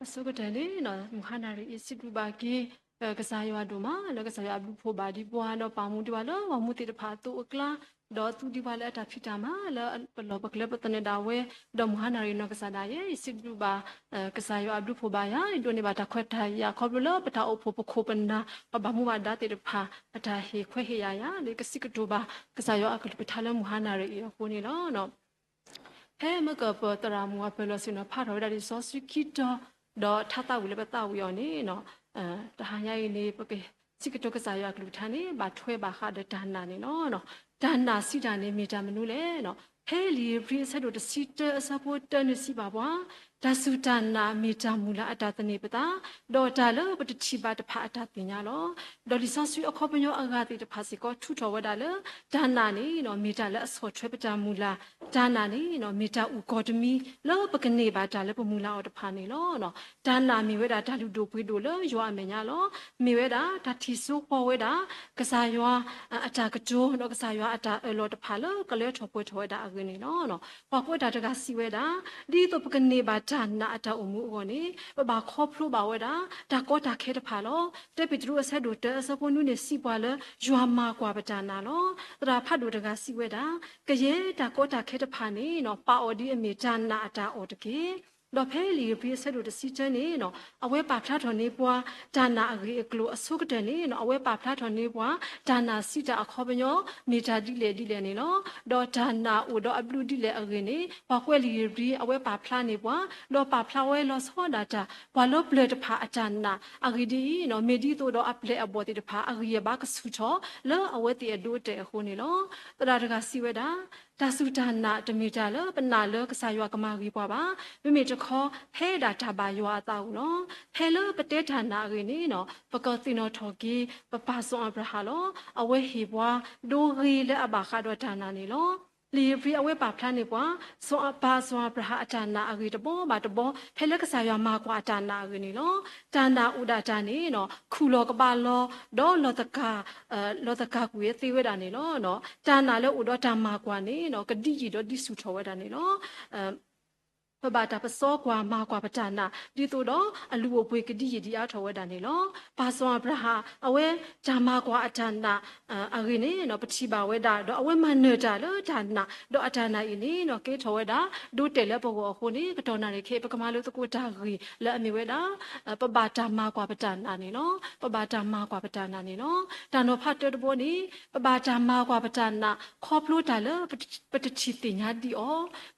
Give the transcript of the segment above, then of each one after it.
အဆိကတၢၢ်န့ၣ် မုၢ်ဟါနၤရံၣ်အံၤ စံးဘျုးဘၣ်က့ၤ ကစၢ်ယွၤဒိၣ်မး လၢကစၢ်ယွၤအဘျုးဖှိၣ်ဘၣ်ဒံးပှၤ ဒီးပာ်မူဒံးပှၤလၢပှၤမူသ့ၣ်တဖၣ်အသိးအကျါ, ဒီးသူဒံးပှၤလၢအတၢ်ဖံးတၢ်မၤလၢပလီၢ်ပကျဲပသနၢၣ်ဒၣ်ဝဲ, ဒီးမုၢ်ဟါနၤရံၣ်နီၢ်ကစၢ်ဒၣ်ယဲ ယစံးဘျုးဘၣ် ကစၢ်ယွၤအဘျုးဖှိၣ်ဘၣ်ယၤ ယဒိးန့ၢ်ဘၣ်တၢ်ခွဲးတၢ်ယာ်ခီဖျိလၢပတၢ်အိၣ်ဖှိၣ်ပခိၣ်ပနၢ် ပှၤဘၣ်မူဘၣ်ဒါသ့ၣ်တဖၣ် အတၢ်ဟ့ၣ်ခွဲးဟ့ၣ်ယာ်ယၤ လၢကစံးကတိၤဘၣ် ကစၢ်ယွၤအကလုၢ်ကထါလၢမုၢ်ဟါနၤရံၣ်အံၤအဃိန့ၣ်လီၤ. ဖဲမ့ၢ်ကပၢၢ်သရၣ်မုၣ်အပၢၢ်လီၢ်ဆ့ၣ်နီၤ ဖးထီၣ်ဝဲဒၣ်လံာ်စီဆှံခံတီၤ, ဒီးထါသးဝံၣ်လၢပသးဝံၣ်အီၤန့ၣ်, တဟါညါအံၤန့ၣ် ပကစံးကတိၤကစၢ်ယွၤအကလုၢ်ကထါန့ၣ် ဘၣ်ထွဲဘၣ်ဃးဒီးတၢ်နာ်န့ၣ်လီၤ. တၢ်နာ်စံးတၢ်န့ၣ် မ့ၢ်တၢ်မနုၤလဲၣ်. ဖဲလံာ်ဧ့ၤဘြံၤအဆၢဒိၣ်တဆံတၢအဆၢဖိတၢန့ၣ်စံးဘၣ်ပှၤ, တၢ်စူၢ်တၢ်နာ်မ့ၢ်တၢ်မုၢ်လၢ်အတၢ်သန့ၤပသး, ဒီးတၢ်လၢပတထံၣ်ဘၣ်တဖၣ်အတၢ်သ့ၣ်ညါလီၤ. ဒီးလံာ်စီဆှံအခီပညီအဂၤသ့ၣ်တဖၣ်စ့ၢ်ကီးထုးထီၣ်ဝဲဒၣ်လၢ တၢ်နာ်န့ၣ် မ့ၢ်တၢ်လၢအဆီၣ်ထွဲပတၢ်မုၢ်လၢ်, တၢ်နာ်န့ၣ် မ့ၢ်တၢ်အုၣ်ကီၤတမံၤ လၢပကန့ၢ်ဘၣ်တၢ်လၢပမုၢ်လၢ်အီၤတဖၣ်န့ၣ်လီၤ. တၢ်နာ်မ့ၢ်ဝဲဒၣ်တၢ်လုၢ်ဒိၣ်ပှ့ၤဒိၣ်လၢယွၤအမဲာ်ညါလီၤ. မ့ၢ်ဝဲဒၣ်တၢ်ထံၣ်စိဃီၤဝဲဒၣ် ကစၢ်ယွၤအတၢ်ကတိၤ ဒီးကစၢ်ယွၤအတၢ်အၢၣ်လီၤတဖၣ်လၢကလၢထီၣ်ပှဲၤထီၣ်ဝဲဒၣ်အဂ့ၢ်န့ၣ်လီၤ. ပှၤကွဲးတၢ်တဂၤစံးဝဲဒၣ်, ဒ်သိးပကန့ၢ်ဘၣ်တၢ်နာ်အတၢ်အိၣ်မူအဂီၢ်န့ၣ် ပဘၣ်ခီဖျိဘၣ်ဝဲဒၣ် တၢ်ကီတၢ်ခဲတဖၣ်လီၤ. တၢပ့းတရူးအဆၢဒိၣ်တၢအဆၢဖိနွံန့ၣ်စံးပှၤလၢ ယွၤမၤကွၢ်ပတၢ်နာ်လီၤ. သရၣ်ဖးဒိၣ်တဂၤစံးဝဲဒၣ်, ကယဲၢ်တၢ်ကီတၢ်ခဲတဖၣ်န့ၣ် ပာ်အီၤဒ်အမ့ၢ်တၢ်နာ်အတၢ်အီၣ်တက့ၢ်. ဒီးဖဲလံာ်ဧ့ၤဘြံၤအဆၢဒိၣ်တဆံတၢန့ၣ် အဝဲပာ်ဖျါထီၣ်န့ၢ်ပှၤ တၢ်နာ်အဂ့ၢ်အကျိၤအဆိကတၢၢ်န့ၣ် အဝဲပာ်ဖျါထီၣ်န့ၢ်ပှၤ တၢ်နာ်စံးတၢ်အခီပညီ မ့ၢ်တၢ်ဒ်လဲၣ်ဒ်လဲၣ်န့ၣ်လီၤ. ဒီးတၢ်နာ်အိၣ်ဒီးအဘျုးဒ်လဲၣ်အဂ့ၢ်န့ၣ် ပှၤကွဲးလံာ်ဧ့ၤဘြံၤ အဝဲပာ်ဖျါန့ၢ်ပှၤ, ဒီးပာ်ဖျါဝဲလီၤဆီဒၣ်တၢ် ပှၤလၢပျၢၤတဖၣ်အတၢ်နာ်အဂ့ၢ်ဒ်အံၤ, မ့ၢ်ဒ်သိးဒီးအပျဲၢ်အဘီၣ်သ့ၣ်တဖၣ်အဂံၢ်အဘါကဆူၣ်ထီၣ်လၢအဝဲသ့ၣ်အဒိအတဲာ်အဃိန့ၣ်လီၤ. သရၣ်တဂၤစံးဝဲဒၣ်, တၢ်စူၢ်တၢ်နာ်တမ့ၢ်တၢ်လၢပနာ်လၢကစၢ်ယွၤကမၤဂ့ၤပှၤဘၣ်. မ့မ့ၢ်တခီ ဖဲဒၣ်တၢ်ဘၣ်ယွၤအသးအိၣ်လီၤ. ဖဲလၢပတဲတၢ်နာ်အဂ့ၢ်န့ၣ် ပကသ့ၣ်နီၣ်ထီၣ်က့ၤ ပပၢ်စီၤအၤဘြၤဟၣ်လီၤ. အဝဲဟ့ၣ်ပှၤဒိဂ့ၤလၢအဘၣ်ဃးဒီးတၢ်နာ်န့ၣ်လီၤ. လံာ်ဧ့ၤဘြံၤအဝဲပာ်ဖျါန့ၢ်ပှၤ စီၤအၤ ပၢ်စီၤအၤဘြၤဟၣ်အတၢ်နာ်အဂ့ၢ်တဘီဘၣ်တဘီ ဖဲလၢကစၢ်ယွၤမၤကွၢ်အတၢ်နာ်အဂ့ၢ်န့ၣ်လီၤ. တၢ်နာ်အိၣ်ဒၣ်တၢ်န့ၣ် ခူၣ်လီၤကဘၣ်လီၤ ဒီးလီၤသကၤ လီၤသကၤကွံာ်သ့ဝဲဒၣ်န့ၣ်လီၤ. တၢ်နာ်လၢအိၣ်ဒီးတၢ်မၤကွၢ်န့ၣ် ကဒံယံာ်ဒီးဒံဆူၣ်ထီၣ်ဝဲဒၣ်န့ၣ်လီၤ. ပဘၣ်တၢ်ပစီကွၢ်မၤကွၢ်ပတၢ်နာ် ဒ်သိးဒီးအလုၢ်အိၣ်ပှ့ၤကဒံယံာ်ဒံအါထီၣ်ဝဲဒၣ်န့ၣ်လီၤ. ပၢ်စီၤအၤဘြၤဟၣ် အဝဲတၢ်မၤကွၢ်အတၢ်နာ်အဂ့ၢ်န့ၣ် ပထံၣ်ဘၣ်ဝဲဒၣ် ဒီးအဝဲမၤနၢၤတၢ်လၢတၢ်နာ် ဒီးအတၢ်နာ်အံၤန့ၣ် ကဲထီၣ်ဝဲဒၣ် ဒိတဲာ်လၢပဂီၢ်အဃိန့ၣ် ကတီၢ်နၣ်ရံၣ်ခဲအံၤ ပကမၤလိသကိးတၢ်ဂ့ၢ်လၢအမ့ၢ်ဝဲဒၣ် ပဘၣ်တၢ်မၤကွၢ်ပတၢ်နာ်န့ၣ်လီၤ. ပဘၣ်တၢ်မၤကွၢ်ပတၢ်နာ်န့ၣ်လီၤ. တၢ်နီၤဖးတၢတဘီန့ၣ် ပဘၣ်တၢ်မၤကွၢ်ပတၢ်နာ် ခီဖျိတၢ်လၢပတထံၣ်သ့ၣ်ညါဒံးအီၤ,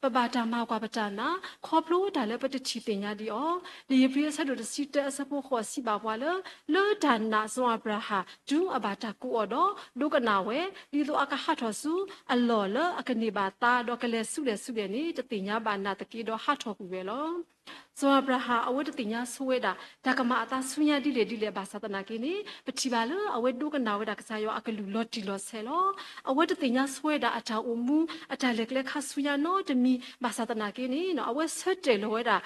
ပဘၣ်တၢ်မၤကွၢ်ပတၢ်နာ် ခီဖျိတၢ်လၢပတထံၣ်သ့ၣ်ညါဒံးအီၤ. လံာ်ဧ့ၤဘြံၤအဆၢဒိၣ်တဆံတၢအဆၢဖိဃိးစံးဘၣ်ပှၤလၢ လၢတၢ်နာ်စီၤအၤဘြၤဟၣ် တုၤအဘၣ်တၢ်ကိးအီၤဒီး ဒိကနၣ်ဝဲ ဒ်သိးအကဟးထီၣ်ဆူအလီၢ်လၢအကန့ၢ်ဘၣ်သါ ဒီးကလဲၤဆူလဲၣ်ဆူလဲၣ်န့ၣ် တသ့ၣ်ညါဘၣ်နာ်သက့ဒီးဟးထီၣ်ကွံာ်ဝဲလီၤ. စီၤအၤဘြၤဟၣ် အဝဲတသ့ၣ်ညါဆိဝဲဒၣ် တၢ်ကမၤအသးဆူညါဒ်လဲၣ်ဒ်လဲၣ်ဘၣ်ဆၣ်သနာ်က့န့ၣ် ပထံၣ်ဘၣ်လၢအဝဲဒိကနၣ်ဝဲဒၣ်ကစၢ်ယွၤအကလုၢ်လီၤတံၢ်လီၤဆဲးလီၤ. အဝဲတသ့ၣ်ညါဆိဝဲဒၣ်အတၢ်အိၣ်မူ အတၢ်လဲၤကျဲခါဆူညါနီတမံၤဘၣ်ဆၣ်သနာ်က့န့ၣ် အဝဲဆၢတဲာ်လီၤဝဲဒၣ်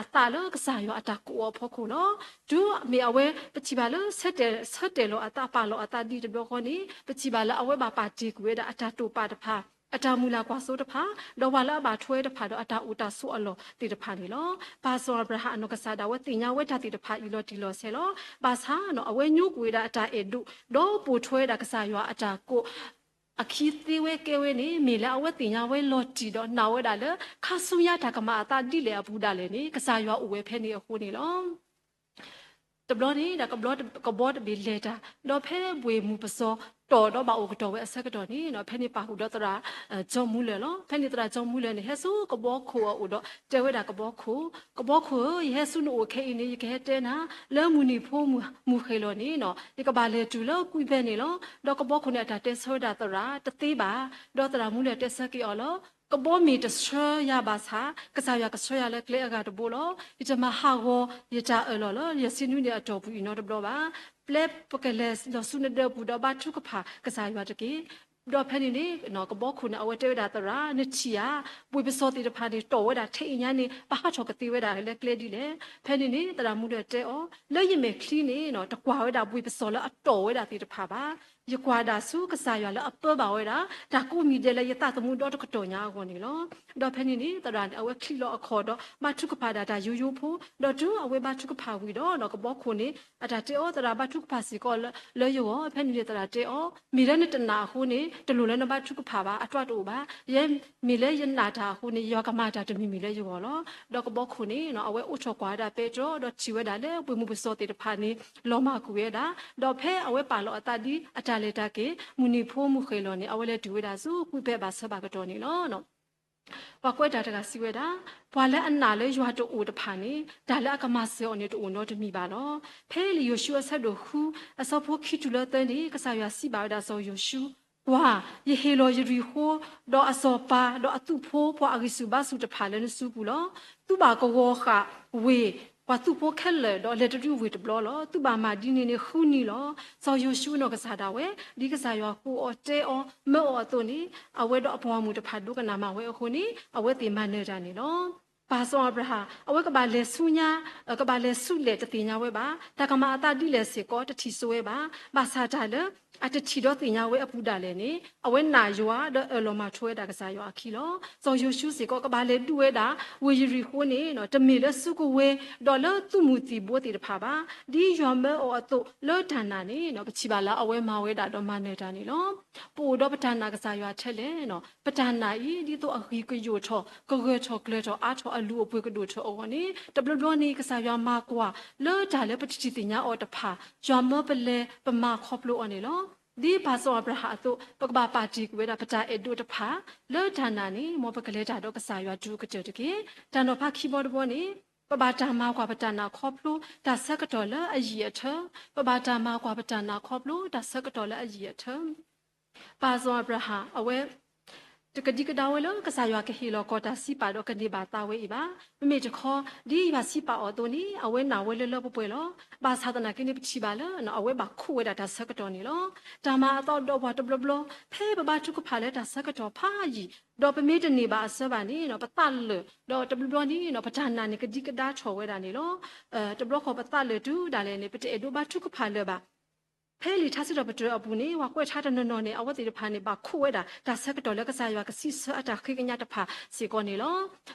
အသးလၢကစၢ်ယွၤအတၢ်ကိးအီၤအဖီခိၣ်လီၤ. တုၤမ့ၢ်အဝဲ ပထံၣ်ဘၣ်လၢဆၢတဲာ် ဆၢတဲာ်လီၤအသးပာ်လီၤအသးဒ်တဘျီဃီန့ၣ် ပထံၣ်ဘၣ်လၢအဝဲဘၣ်ပာ်တ့ၢ်ကွံာ်ဝဲဒၣ်အတၢ်တိာ်ပာ်တဖၣ် အတၢ်မုၢ်လၢ်ကွၢ်စိတဖၣ် ဒီးပှၤလၢအဘၣ်ထွဲတဖၣ်ဒီးအတၢ်အိၣ်တၢ်ဆိးအလီၢ်သ့ၣ်တဖၣ်န့ၣ်လီၤ. ပၢ်စီၤအၤဘြၤဟၣ်အနီၢ်ကစၢ်ဒၣ်ဝဲသ့ၣ်ညါဝဲတၢ်သ့ၣ်တဖၣ်အံၤလီၤတံၢ်လီၤဆဲးလီၤ. ဘၣ်ဆၣ် အဝဲညိကွံာ်ဝဲဒၣ်အတၢ်အဲၣ်ဒိၣ် ဒီးပိာ်ထွဲဝဲဒၣ်ကစၢ်ယွၤအတၢ်ကိး အခံသ့ဝဲကဲဝဲန့ၣ် မ့ၢ်လၢအဝဲသ့ၣ်ညါဝဲလီၤတံၢ်ဒီးနာ်ဝဲဒၣ်လၢ ခါဆူညါတၢ်ကမၤအသးဒ်လဲၣ်အပူၤဒၣ်လဲာ်န့ၣ် ကစၢ်ယွၤအိၣ်ဝဲဖဲန့ၣ်အဃိန့ၣ်လီၤ. တဘျီန့ၣ်ဒီး ကဘီတဘ့ၣ်လဲၤတၢ် ဒီးဖဲဘှ့ၣ်မုၢ်ပစီၤတီၢ်ဒီးဘၣ်အိၣ်ကတီၢ်ဝဲအဆၢကတီၢ်န့ၣ် ဖဲန့ၣ်ပာ်ဃုာ်ဒီးသရၣ် ကၠီမူလၢၢ်လီၤ. ဖဲန့ၣ်သရၣ်ကၠီမူလၢၢ်န့ၣ် ဟဲဆူကဘီခိၣ်အအိၣ်ဒီးတဲဝဲဒၣ်ကဘီခိၣ်, ကဘီခိၣ်ဧၢ, ယဟဲဆူနအိၣ်ခဲအံၤန့ၣ် ယကဟဲတဲနၤ လၢမုၢ်နံၤဖိမုၢ်ဃ့ၢ်လီၤန့ၣ် ယကဘၣ်လဲၤတုၤလၢကွံဘဲန့ၣ်လီၤ. ဒီးကဘီခိၣ်န့ၣ်အတၢ်တဲဆၢဝဲဒၣ်သရၣ်တသ့ဘၣ်. ဒီးသရၣ်မူလၢၢ်တဲဆၢက့ၤအီၤလၢ ကဘီမ့ၢ်တဆှၢယၤဘၣ်ဆၣ် ကစၢ်ယွၤကဆှၢယၤလၢကျဲအဂၤတဘိလီၤ. ယတမၤဟးဂီၤယတၢ်အၢၣ်လီၤလၢ ယဆ့နွံန့ၣ်အတီၢ်ပူၤအံၤနီတဘျီဘၣ်. ပျဲပကလဲၤလီၤဆူနဒၢးပူၤဒီးဘါထုကဖၣ်ကစၢ်ယွၤတက့ၢ်. ဒီးဖဲန့ၣ်န့ၣ် ကဘီခိၣ်န့ၣ် အဝဲတဲဝဲဒၣ်သရၣ် နထံၣ်ဧါ, ဘှ့ၣ်ပစီၤသ့ၣ်တဖၣ်န့ၣ် တီၢ်ဝဲဒၣ်ထဲအံၤညါန့ၣ် ပဟးထီၣ်ကသ့ဝဲဒၣ်လၢကျဲဒ်လဲၣ်. ဖဲန့ၣ်န့ၣ် သရၣ်မူလၢၢ်တဲအီၤ လၢယမဲာ်ချံန့ၣ် တကွၢ်ဝဲဒၣ်ဘှ့ၣ်ပစီၤလၢအတီၢ်ဝဲဒၣ်သ့ၣ်တဖၣ်ဘၣ်. ယကွၢ်ဒၣ်ဆူကစၢ်ယွၤလၢအပၢဘၣ်ဝဲဒၣ် တၢ်ကိးမံၤဒဲးလၢယသးသမူဒီတကတီၢ်ညါအဂီၢ်န့ၣ်လီၤ. ဒီးဖဲန့ၣ်န့ၣ် သရၣ်န့ၣ် အဝဲချံးလီၤအခီၣ်ဒီး ဘါထုကဖၣ်ဒၣ်တၢ်ယိယိဖိ, ဒီးတုၤအဝဲဘါထုကဖၣ်ဝံၤဒီး ကဘီခိၣ်န့ၣ် အတၢ်တဲအီၤ သရၣ်ဘါထုကဖၣ်စ့ၢ်ကီးလၢယဂီၢ်, ဖဲန့ၣ်န့ၣ်သရၣ်တဲအီၤ မ့ၢ်လၢနတနာ်အဃိန့ၣ် တလိၣ်လၢနဘါထုကဖၣ်ဘၣ်, အတြီတအိၣ်ဘၣ်. ယဲမ့ၢ်လၢယနာ်တၢ်အဃိန့ၣ် ယွၤကမၤတၢ်တမံၤမံၤလၢယဂီၢ်လီၤ. ဒီးကဘီခိၣ်န့ၣ် အဝဲအိးထီၣ်ကွၢ်ဝဲဒၣ်ပဲတြီ ဒီးထံၣ်ဝဲဒၣ်လၢပှ့ၤမုၢ်ပစီၣ်သ့ၣ်တဖၣ်န့ၣ် လီၤမၢ်ကွံာ်ဝဲဒၣ်, ဒီးဖဲအဝဲပာ်လီၤအသးဒ်အတၢ်လဲၤတၢ်က့ၤ မုၢ်နံၤဖိမုၢ်ဃဲၤလီၤန့ၣ် အဝဲလဲၤတုၤဝဲဒၣ်ဆူ ကွံပဲးဘၣ်ဆၢဘၣ်ကတီၢ်န့ၣ်လီၤ. ပှၤကွဲးတၢ်တဂၤစံးဝဲဒၣ်, ပှၤလၢအနာ်လၢယွၤတအိၣ်တဖၣ်န့ၣ် တၢ်လၢအကမၤစၢၤအီၤန့ၣ် တအိၣ်နီတမံၤဘၣ်လီၤ. ဖဲလံာ်ယိၤၡူအဆၢဒိၣ်ဃု အဆၢဖိခံတုၤလၢသၢန့ၣ် ကစၢ်ယွၤစံးဘၣ်ဝဲဒၣ်စီၤယိၤၡူ, ကွၢ်, ယဟ့ၣ်လီၤယရံၣ်ဃိ ဒီးအစီၤပၤ ဒီးအသုးဖိ ပှၤအဂံၢ်ဆူၣ်ဘါဆူၣ်တဖၣ်လၢနစုပူၤလီၤ. သုဘၣ်ကဝီၤဃာ်ဝ့ၢ် ပှၤသုးဖိခဲလၢာ် ဒီးလဲၤတဒုဝ့ၢ်တဘျီလီၤ. သုဘၣ်မၤဒ်န့ၣ်န့ၣ်ဃုနံၤလီၤ. စီၤယိၤၡူနီၢ်ကစၢ်ဒၣ်ဝဲ ဒ်ကစၢ်ယွၤကိးအီၤတဲအီၤမၢအီၤအသိးန့ၣ် အဝဲဒီးအပှၤဂီၢ်မုၢ်တဖၣ်ဒိကနၣ်မၤဝဲအဃိန့ၣ် အဝဲသ့ၣ်မၤနၢၤတၢ်န့ၣ်လီၤ. ပၢ်စီၤအၤဘြၤဟၣ် အဝဲကဘၣ်လဲၤဆူညါ, ကဘၣ်လဲၤဆူလဲၣ်တသ့ၣ်ညါဝဲဘၣ်. တၢ်ကမၤအသးဒ်လဲၣ်စ့ၢ်ကီး တထံၣ်စိဝဲဘၣ်. ဘၣ်ဆၣ်တၢ်လၢ အတထံၣ်ဒီးသ့ၣ်ညါဝဲအပူၤဒၣ်လဲာ်န့ၣ် အဝဲနာ်ယွၤဒီးအၢၣ်လီၤမၤထူဝဲဒၣ်ကစၢ်ယွၤအခံလီၤ. စီၤယိၤၡူစ့ၢ်ကီး ကဘၣ်လဲၤဒုးဝဲဒၣ် ဝ့ၢ်ယရံၣ်ဃိန့ၣ် တမ့ၢ်လၢစုကဝဲၤ ဒီးလၢသုးမုၢ်သံၣ်ဘိသ့ၣ်တဖၣ်ဘၣ်. ဒ်ယွၤမၢအီၤအသိးလၢတၢ်နာ်န့ၣ် ပထံၣ်ဘၣ်လၢအဝဲမၤဝဲဒၣ်ဒီးမၤနၢၤတၢ်န့ၣ်လီၤ. ပအိၣ်ဒီးပတၢ်နာ်ကစၢ်ယွၤထဲလဲၣ်. ပတၢ်နာ်အံၤ ဒ်သိးအဂံၢ်ကယိာ်ထီၣ် ကဂၢၢ်ထီၣ်ကျၢၤထီၣ်အါထီၣ်အလုၢ်အပှ့ၤကဒိၣ်ထီၣ်အဂီၢ်န့ၣ် တဘျီဘျီန့ၣ် ကစၢ်ယွၤမၤကွၢ်လၢတၢ်လၢပတထံၣ်သ့ၣ်ညါအီၤတဖၣ် ယွၤမၢပလဲၤပမၤခီဖျိအီၤန့ၣ်လီၤ. ဒ်ပၢ်စီၤအၤဘြၤဟၣ်အသိး ပကဘၣ်ပာ်တ့ၢ်ကွံာ်ဝဲဒၣ်ပတၢ်အဲၣ်ဒိးတဖၣ် လၢတၢ်နာ်န့ၣ် မ်ပကလဲၤတၢ်ဒီးကစၢ်ယွၤတုၤကတၢၢ်တက့ၢ်. တၢ်နီၤဖးခံဘီတဘီန့ၣ် ပဘၣ်တၢ်မၤကွၢ်ပတၢ်နာ်ခီဖျိတၢ်ဆၢကတီၢ်လၢအယံာ်အထၢ, ပဘၣ်တၢ်မၤကွၢ်ပတၢ်နာ်ခီဖျိ တၢ်ဆၢကတီၢ်လၢအယံာ်အထၢ ပၢ်စီၤအၤဘြၤဟၣ် အဝဲ တကဒံကဒါဝဲလၢကစၢ်ယွၤကဟ့ၣ်လီၤကီၢ်တၢ်စံးပာ်ဒီးကန့ၢ်ဘၣ်သးဝဲအံၤဘၣ်. မ့မ့ၢ်တခီ ဒ်ယွၤစံးပာ်အီၤအသိးန့ၣ် အဝဲနာ်ဝဲလၢလၢပှဲၤပှဲၤလီၤ. ဘၣ်ဆၣ်သနာ်က့န့ၣ် ပထံၣ်ဘၣ်လၢ အဝဲဘၣ်ခိးဝဲဒၣ်တၢ်ဆၢကတီၢ်န့ၣ်လီၤ. တၢ်မၤအသီဒီးပှၤတဘျီဘျီ ဖဲပဘါထုကဖၣ်လၢတၢ်ဆၢကတီၢ်ဖးယံာ် ဒီးပမ့ၢ်တန့ၢ်ဘၣ်အဆၢဘၣ်န့ၣ် ပသးလၢာ် ဒီးတဘျီဘျီန့ၣ် ပတၢ်နာ်န့ၣ် ကဒံကဒါထီၣ်ဝဲဒၣ်န့ၣ်လီၤ. တဘျီဃီပသးလၢာ်တုၤဒၣ်လဲာ်န့ၣ် ပတအဲၣ်ဒိးဘါထုကဖၣ်လၢၤဘၣ်. ဖဲလံာ်ထါစံးထီၣ်ပတြၢၤအပူၤန့ၣ် ပှၤကွဲးထါတနီၤနီၤန့ၣ် အဝဲသ့ၣ်တဖၣ်န့ၣ် ဘၣ်ခိးဝဲဒၣ် တၢ်ဆၢကတီၢ်လၢကစၢ်ယွၤကစံးဆၢအတၢ်ဃ့ကညးတဖၣ်စ့ၢ်ကီးန့ၣ်လီၤ.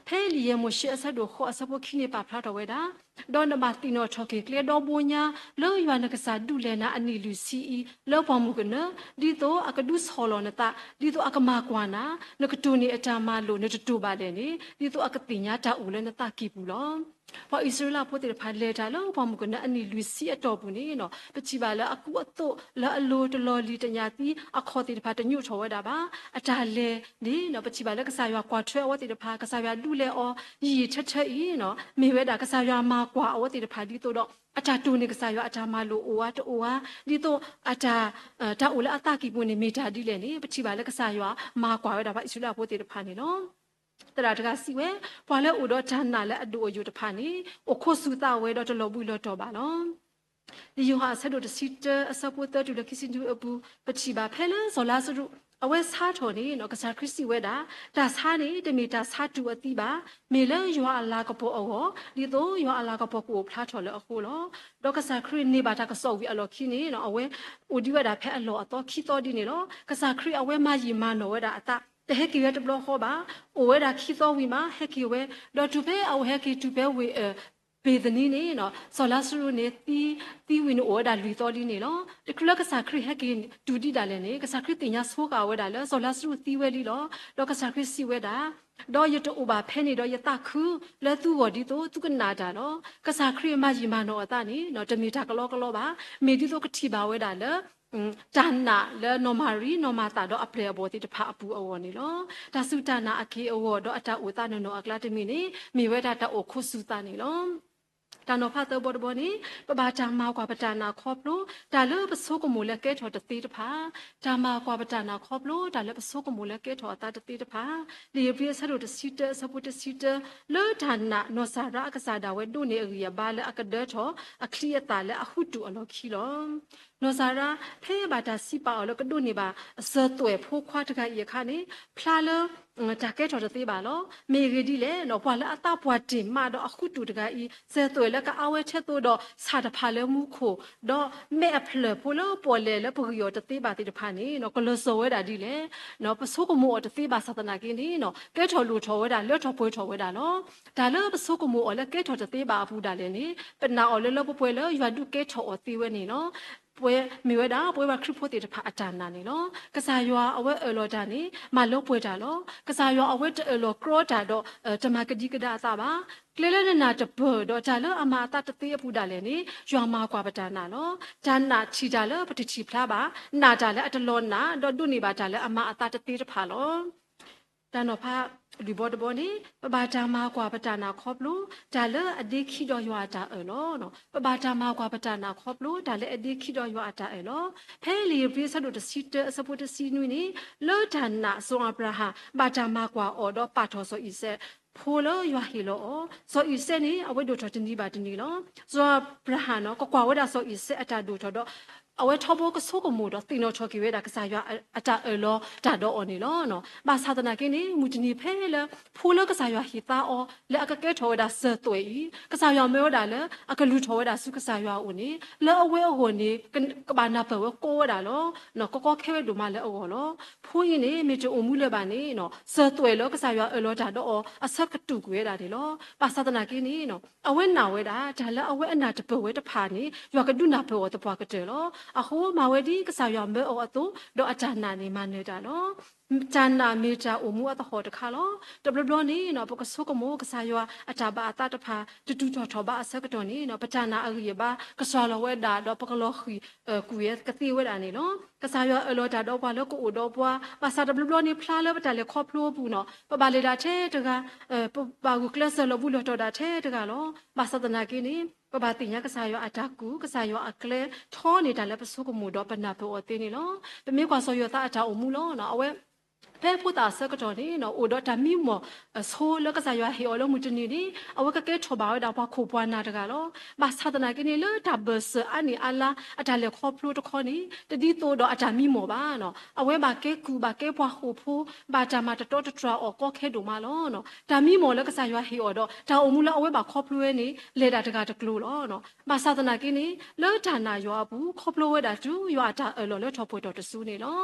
ဖဲလံာ်ယဲၢ်မိၤၡ့အဆၢဒိၣ်ဃိးအဆၢဖိခံန့ၣ် ပာ်ဖျါထီၣ်ဝဲဒၣ်, ဒီးနဘၣ်သ့ၣ်နီၣ်ထီၣ်က့ၤကျဲဒီဘိညါ လၢယွၤနကစၢ်ဒုးလဲၤနၤအနံၣ်လွံၢ်ဆံအံၤ လၢပှၢ်မုၢ်ကနၢ, ဒ်သိးအကဒုးဆီၣ်လီၤနသး, ဒ်သိးအကမၤကွၢ်နၤ, နကတိၢ်န့ၢ်အတၢ်မၤလိာ် နတတိၢ်ဘၣ်လဲၣ်န့ၣ် ဒ်သိးအကသ့ၣ်ညါတၢ်အိၣ်လၢနသးကံၢ်ပူၤလီၤ. ပှၤအံၣ်စရ့လးဖိသ့ၣ်တဖၣ် လဲၤတၢ်လၢပှၢ်မုၢ်ကနၢအနံၣ်လွံၢ်ဆံအတီၢ်ပူၤန့ၣ် ပထံၣ်ဘၣ်လၢအကူအသိး လၢအလိၤတလီၤလံၤတညၣ်သံ အခီၣ်သ့ၣ်တဖၣ်တညိးထီၣ်ဝဲဒၣ်ဘၣ်. အတၢ်လဲၤန့ၣ် ပထံၣ်ဘၣ်လၢကစၢ်ယွၤကွၢ်ထွဲအဝဲသ့ၣ်တဖၣ် ကစၢ်ယွၤဒုးလဲၤအီၤ ယံာ်ယံာ်ထၢထၢအံၤ မ့ၢ်ဝဲဒၣ်ကစၢ်ယွၤမၤကွၢ်အဝဲသ့ၣ်တဖၣ်ဒ်သိးဒီး အတၢ်တိၢ်န့ၢ်ကစၢ်ယွၤအတၢ်မၤလိာ်အိၣ်ဧါတအိၣ်ဧါ, ဒ်သိးအတၢ် တၢ်အိၣ်လၢအသးကံၢ်ပူၤန့ၣ်မ့ၢ်တၢ်ဒ်လဲၣ်န့ၣ် ပထံၣ်ဘၣ်လၢကစၢ်ယွၤမၤကွၢ်ဝဲဒၣ်ပှၤအံၣ်စရ့လးဖိသ့ၣ်တဖၣ်န့ၣ်လီၤ. သရၣ်တဂၤစံးဝဲ, ပှၤလၢအိၣ်ဒီးတၢ်နာ်လၢအဒိၣ်အယိာ်တဖၣ်န့ၣ် အိၣ်ခိးစူၤသးဝဲဒီးတလီၤဘှံးလီၤတီၤဘၣ်လီၤ. လံာ်ယိၤဟၣ်အဆၢဒိၣ်တဆံတၢ အဆၢဖိသၢတုၤလၢခံဆံနွံအပူၤ ပထံၣ်ဘၣ်ဖဲလၢစီၤလါစရူး အဝဲဆါထီၣ်န့ၣ် ကစၢ်ခရံာ်စံးဝဲဒၣ်, တၢ်ဆါန့ၣ် တမ့ၢ်တၢ်ဆါတူာ်အသံဘၣ်, မ့ၢ်လၢယွၤအလၤကပီၤအဂီၢ် ဒ်သိးယွၤအလၤကပီၤကအိၣ်ဖျါထီၣ်လၢအဃိလီၤ. ဒီးကစၢ်ခရံာ်န့ၢ်ဘၣ်တၢ်ကစီၣ်ဝံၤအလီၢ်ခံန့ၣ် အဝဲအိၣ်ဒံးဝဲဒၣ်ဖဲအလီၢ်အသီခံသီဒ်န့ၣ်လီၤ. ကစၢ်ခရံာ်အဝဲမၤယံာ်မၤနီၢ်ဝဲဒၣ်အသး, တဟဲက့ၤဝဲတဘျီဃီဘၣ်, အိၣ်ဝဲဒၣ်ခံသီဝံၤမး ဟဲက့ၤဝဲ, ဒီးတုၤဖဲအဝဲဟဲက့ၤတုၤဖဲဝ့ၢ် ဘ့ၤသနံန့ၣ် စီၤလါစရူးန့ၣ် သံဝံၤန့ၣ်အိၣ်ဝဲဒၣ်လွံၢ်သီလံန့ၣ်လီၤ. တချုးလၢကစၢ်ခရံာ်ဟဲက့ၤတုၤဒံးဒၣ်လဲာ်န့ၣ် ကစၢ်ခရံာ်သ့ၣ်ညါဆိဃာ်ဝဲဒၣ်လၢစီၤလါစရူးသံဝဲလံလီၤ. ဒီးကစၢ်ခရံာ်စံးဝဲဒၣ်, ဒီးယတအိၣ်ဘၣ်ဖဲန့ၣ်ဒီးယသးခုလၢသုဂီၢ်ဒ်သိးသုကနာ်တၢ်လီၤ. ကစၢ်ခရံာ်မၤယံာ်မၤနီၢ်အသးန့ၣ် တမ့ၢ်တၢ်ကလီကလီဘၣ်. မ့ၢ်ဒ်သိးကထံၣ်ဘၣ်ဝဲဒၣ်လၢ တၢ်နာ်လၢနီၢ်မၤရံ နီၢ်မၤသးဒီးအပျဲၢ်အဘီၣ်သ့ၣ်တဖၣ်အပူၤအဂီၢ်န့ၣ်လီၤ. တၢ်စူၢ်တၢ်နာ်အက့ၢ်အဂီၤဒီးအတၢ်အိၣ်သးနီၢ်နီၢ်အကျါတမံၤန့ၣ် မ့ၢ်ဝဲဒၣ်တၢ်အိၣ်ခိးစူၤသးန့ၣ်လီၤ. တၢ်နီၤဖးသၢဘီတဘီန့ၣ် ပဘၣ်တၢ်မၤကွၢ်ပတၢ်နာ်ခီဖျိ တၢ်လၢပဆိကမိၣ်လၢကဲထီၣ်တသ့တဖၣ်, တၢ်မၤကွၢ်ပတၢ်နာ်ခီဖျိ တၢ်လၢပဆိကမိၣ်လၢကဲထီၣ်အသးတသ့တဖၣ်, လံာ်ဧ့ၤဘြံၤအဆၢဒိၣ်တဆံတၢ အဆၢဖိတဆံတၢ, လၢတၢ်နာ် နီၢ်စၤရါအကစၢ်ဒၣ်ဝဲဒိးန့ၢ်အဂံၢ်အဘါလၢအကဒၢထီၣ်အချံအသၣ်လၢအဃုတူာ်အလီၢ်ခံလီၤ. နီၢ်စၤရါ ဖဲဘၣ်တၢ်စံးပာ်အီၤလၢကဒိးန့ၢ်ဘၣ်အစၢၤသွဲၣ်ဖိခွါတဂၤအံၤအခါန့ၣ် ဖျါလၢ တၢ်ကဲထီၣ်တသ့ဘၣ်လီၤ. မ့ၢ်အဂ့ၢ်ဒ်လဲၣ်န့ၣ်, ပှၤလၢအသးပှၢ်တ့ၢ်မးဒီးအဃုတူာ်တဂၤအံၤ စၢၤသွဲၣ်လၢကအါဝဲထဲသိးဒီးဆၣ်တဖၣ်လၢမူခိၣ်, ဒီးမဲအဖျၢၣ်ဖိလၢပီၣ်လဲၣ်လၢပဂံၢ်အီၤတသ့ဘၣ်သ့ၣ်တဖၣ်န့ၣ် ကလီၤစၢၤဝဲဒၣ်ဒ်လဲၣ်. ပဆိကမိၣ်အီၤတသ့ဘၣ်ဆၣ်သနာ်က့န့ၣ် ကဲထီၣ်လိၣ်ထီၣ်ဝဲဒၣ် လၢထီၣ်ပှဲၤထီၣ်ဝဲဒၣ်လီၤ. တၢ်လၢပဆိကမိၣ်အီၤလၢကဲထီၣ်တသ့ဘၣ်အပူၤဒၣ်လဲာ်န့ၣ် ပနာ်အီၤလၢလၢပှဲၤပှဲၤလၢယွၤဒုးကဲထီၣ်အီၤသ့ဝဲန့ၣ်လီၤ. ပဝဲမ့ၢ်ဝဲဒၣ် ပဝဲပှၤခရံာ်ဖိသ့ၣ်တဖၣ်အတၢ်နာ်န့ၣ်လီၤ. ကစၢ်ယွၤအဝဲအၢၣ်လီၤတၢ်န့ၣ် မၤလၢပှဲၤတၢ်လီၤ. ကစၢ်ယွၤအဝဲတအၢၣ်လီၤကြီတၢ်ဒီး တမၤကဒံကဒါအသးဘၣ်. ကျဲလၢနနၢ်တပၢၢ်ဒီးတၢ်လၢအမၤအသးတသ့အပူၤဒၣ်လဲာ်န့ၣ် ယွၤမၤကွၢ်ပတၢ်နာ်လီၤ. တၢ်နာ်ထံၣ်တၢ်လၢပတထံၣ်ဖျါဘၣ်, နာ်တၢ်လၢအတလီၤနာ် ဒီးဒိးန့ၢ်ဘၣ်တၢ်လၢအမၤအသးတသ့တဖၣ်လီၤ. တၢ်နီၤဖးလွံၢ်ဘီတဘီန့ၣ် ပဘၣ်တၢ်မၤကွၢ်ပတၢ်နာ်ခီဖျိ တၢ်လၢအဒ့ခံဒီးယွၤအတၢ်အၢၣ်လီၤ. ပဘၣ်တၢ်မၤကွၢ်ပတၢ်နာ်ခီဖျိ တၢ်လၢအဒ့ခံဒီးယွၤအတၢ်အၢၣ်လီၤ. ဖဲလံာ်ဧ့ၤဘြံၤအဆၢဒိၣ်တဆံတၢ အဆၢဖိတဆံနွံန့ၣ် လၢတၢ်နာ်စီၤအၤဘြၤဟၣ် ဘၣ်တၢ်မၤကွၢ်အီၤဒီးပာ်ထီၣ်စီၤအံၤစဲး ဖိလၢယွၤဟ့ၣ်လီၤအီၤ. စီၤအံၤစဲးန့ၣ် အဝဲဒိၣ်ထီၣ်တနံၤဘၣ်တနံၤလီၤ. စီၤအၤဘြၤဟၣ်န့ၣ် ကကွၢ်ဝဲဒၣ်စီၤအံၤစဲးအတၢ်ဒိၣ်ထီၣ်ဒီး အဝဲထီဘိကဆိကမိၣ်ဒီးသ့ၣ်နီၣ်ထီၣ်က့ၤဝဲဒၣ် ကစၢ်ယွၤအတၢ်အၢၣ်လီၤတၢ်ဒီးအီၤန့ၣ်လီၤ. ဘၣ်ဆၣ်သနာ်က့န့ၣ် မုၢ်တနံၤဖဲလၢ ဖိလၢကစၢ်ယွၤဟ့ၣ်သါအီၤ လၢအကကဲထီၣ်ဝဲဒၣ်စၢၤသွဲၣ်အံၤ ကစၢ်ယွၤမၢဝဲဒၣ်လၢ အကလုၢ်ထီၣ်ဝဲဒၣ်ဆူကစၢ်ယွၤအအိၣ်န့ၣ် လၢအဝဲအဂီၢ်န့ၣ် ကဘၣ်နၢ်ပၢၢ်ဝဲကိးဝဲဒၣ်လီၤ. ကကီခဲဝဲဒိၣ်မးလၢအဂီၢ်လီၤ. ဖိအံၤန့ၣ် မ့ၢ်တအိၣ်မူလၢၤဘၣ်န့ၣ် စၢၤသွဲၣ်လၢကစၢ်ယွၤအၢၣ်လီၤတၢ်ဒီးအီၤ အဆၢကတူာ်ကွံာ်ဝဲဒၣ်န့ၣ်လီၤ. ဘၣ်ဆၣ်သနာ်က့န့ၣ် အဝဲနာ်ဝဲဒၣ် တၢ်လၢအဝဲအနၢ်တပၢၢ်ဝဲတဖၣ်န့ၣ် ယွၤကဒုးနၢ်ပၢၢ်အီၤသပှၢ်ကတၢၢ်လီၤ. အဃိမၤဝဲဒ်ကစၢ်ယွၤမၢအီၤအသိး ဒီးအတၢ်နာ်န့ၣ်မၤနၢၤတၢ်လီၤ. တၢ်နာ်မ့ၢ်တၢ်အိၣ်မူအသဟီၣ်တခါလီၤ. တဘျီဘျီန့ၣ် ပကဆိကမိၣ်ကစၢ်ယွၤအတၢ်ဘၣ်အသးတဖၣ် တတုၤထီၣ်ထီၣ်ဘးအဆၢကတီၢ်န့ၣ် ပတၢ်နာ်အဂံၢ်အဘါ ကစှၤလီၤဝဲဒၣ် ဒီးပကလီၤဃံၤကွံာ်ကသ့ဝဲဒၣ်န့ၣ်လီၤ. ကစၢ်ယွၤအၢၣ်လီၤတၢ်ဒီးပှၤလၢကအိၣ်ဒီးပှၤ ဘၣ်ဆၣ်တဘျီဘျီန့ၣ် ဖျါလၢပတၢ်လဲၤခီဖျိအပူၤန့ၣ် ပဘၣ်လဲၤဒၣ်ထဲတဂၤ ပဘၣ်ဂုာ်ကျဲးစၢးလီၤဘှံးလီၤတီၤဒၣ်ထဲတဂၤလီၤ. ဘၣ်ဆၣ်သနာ်က့န့ၣ် ပဘၣ်သ့ၣ်ညါကစၢ်ယွၤအတၢ်ကူၣ် ကစၢ်ယွၤအကျဲ ထီန့ၢ်တၢ်လၢပဆိကမိၣ်ဒီးပနၢ်ပၢၢ်အီၤသ့န့ၣ်လီၤ. ပမ့ၢ်ကွၢ်စီၤယိၤသးအတၢ်အိၣ်မူလီၤ. အဝဲ ဖဲဖိသၣ်အဆၢကတီၢ်န့ၣ် အိၣ်ဒီးတၢ်မံမီၢ်အဆိလၢကစၢ်ယွၤဟ့ၣ်အီၤလၢမုၢ်တနံၤန့ၣ် အဝဲကကဲထီၣ်ဘၣ်ဝဲဒၣ်ပှၤခိၣ်ပှၤနၢ်တဂၤလီၤ. ဘၣ်ဆၣ်သနာ်က့န့ၣ် လၢတၢ်ဘၢၣ်စၢၤအါန့ၢ်အါလါ အတၢ်လဲၤခီဖျိတခီန့ၣ် တဒ်သိးဒီးအတၢ်မံမီၢ်ဘၣ်. အဝဲဘၣ်ကဲကုၢ် ဘၣ်ကဲပှၤဃိာ်ဖိ ဘၣ်တၢ်မၤတတီတတြၢ်အီၤကီခဲဒိၣ်မးလီၤ. တၢ်မံမီၢ်လၢကစၢ်ယွၤဟ့ၣ်အီၤဒီး တၢ်အိၣ်မူလၢအဝဲဘၣ်ခီဖျိဝဲန့ၣ် လဲၤဒၣ်တဂၤတကျိၤလီၤ. ဘၣ်ဆၣ်သနာ်က့န့ၣ် လၢတၢ်နာ်ယွၤအပူၤ ခီဖျိဝဲဒၣ်တုၤယွၤအတၢ်အၢၣ်လီၤလၢထီၣ်ပှဲၤထီၣ်တစုန့ၣ်လီၤ.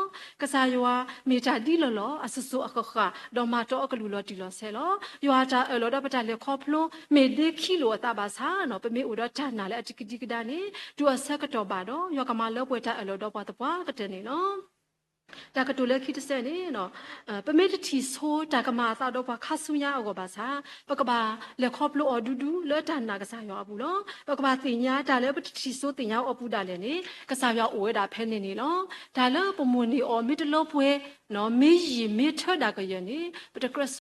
ကစၢ်ယွၤမ့ၢ်တၢ်ဒ်လီၢ်လီၢ် အစိၤစိၤအဃၣ်ဃၣ် ဒီးမၤတီအကလုၢ်လီၤတံၢ်လီၤဆဲးလီၤ. ယွၤအတၢ်အၢၣ်လီၤဒီးပတၢ်လဲၤခီဖျိ မ့ၢ်ဒ့ခံလိာ်အသးဘၣ်ဆၣ် ပမ့ၢ်အိၣ်ဒီးတၢ်နာ်လၢအတကဒံကဒါန့ၣ် တုၤအဆၢကတီၢ်ဘၣ်ဒီး ယွၤကမၤလၢပှဲၤတၢ်အၢၣ်လီၤဒီးပှၤသပှၢ်ကတၢၢ်န့ၣ်လီၤ. တၢ်ကတိၤလၢခံတစဲးန့ၣ် ပမ့ၢ်တထံၣ်ဆိတၢ်ကမၤအသးဒီးပှၤခါဆူညါအဂီၢ်ဘၣ်ဆၣ် ပကဘၣ်လဲၤခီဖျိအီၤဒူဒူလၢတၢ်နာ်ကစၢ်ယွၤအပူၤလီၤ. ပကဘၣ်သ့ၣ်ညါတၢ်လၢပတထံၣ်ဆိသ့ၣ်ညါအီၤအပူၤဒၣ်လဲာ်န့ၣ် ကစၢ်ယွၤအိၣ်ဝဲဒၣ်ဖဲန့ၣ်န့ၣ်လီၤ. တၢ်လၢပမိၣ်န့ၢ်အီၤမ့ၢ်တလၢပှဲၤ မ့ၢ်ယံာ်မ့ၢ်ထၢဒၣ်ကယၢၢ်န့ၣ် ပတကြၢး